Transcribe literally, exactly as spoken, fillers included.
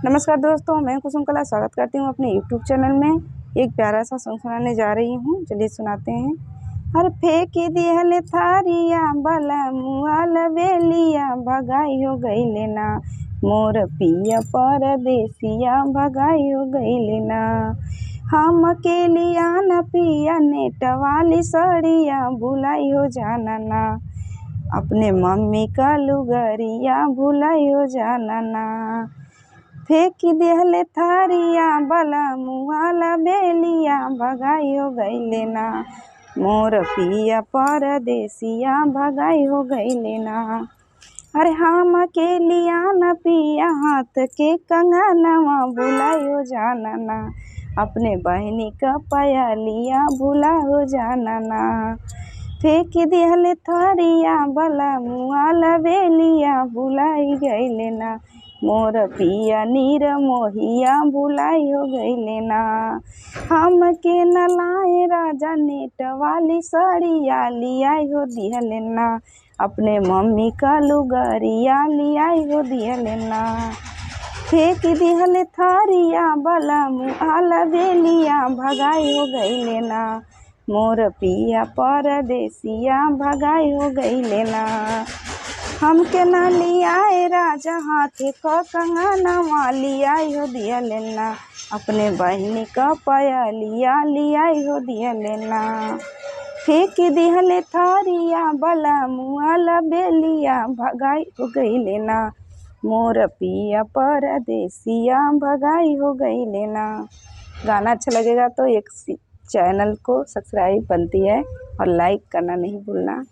नमस्कार दोस्तों, मैं कुसुम कला स्वागत करती हूँ अपने YouTube चैनल में। एक प्यारा सा सॉन्ग सुनाने जा रही हूँ, चलिए सुनाते हैं। अरे फेंक दिहले थारिया बलमुआ लबेलिया, भगाई हो गइले ना मोर पिया परदेसिया, भगाई हो गइले ना। हमके लिया न पिया नेट वाली सड़िया, भुलाई हो जाना ना अपने मम्मी का लुगरिया, भुलाई हो जाना ना। फेंक दिहले थारिया बलमुआ लबेलिया, भगाई हो गइले ना मोर पिया परदेसिया, भगाई हो गइले ना। अरे हमके लिया न पिया हाथ के कंगनवा, भुलाई हो जाना ना अपने बहिनी का पयलिया, भुला हो जाना ना। फेंक दिहले थारिया बलमुआ लबेलिया, भुलाई गइले ना मोर पिया नीर मोहिया, भुलाई हो गइले ना। हमके न लाए राजा नेट वाली सड़िया, लियाई हो दिहले ना अपने मम्मी का लुगरिया, लियाई हो दिहले ना। फेंक दिहले थारिया बलमुआ लबेलिया, भगाई हो गइले ना मोर पिया परदेसिया, भगाई हो गइले ना। हमके ना लियाए राजा हाथे क कंगनवा, लियाई हो दिहले ना अपने बहिनी का पयलिया, लियाई हो दिहले ना। फेंक दिहले थारिया बलमुआ लबेलिया, भगाई हो गइले ना मोर पिया परदेसिया, भगाई हो गइले ना। गाना अच्छा लगेगा तो एक सी-, चैनल को सब्सक्राइब बनती है और लाइक करना नहीं भूलना।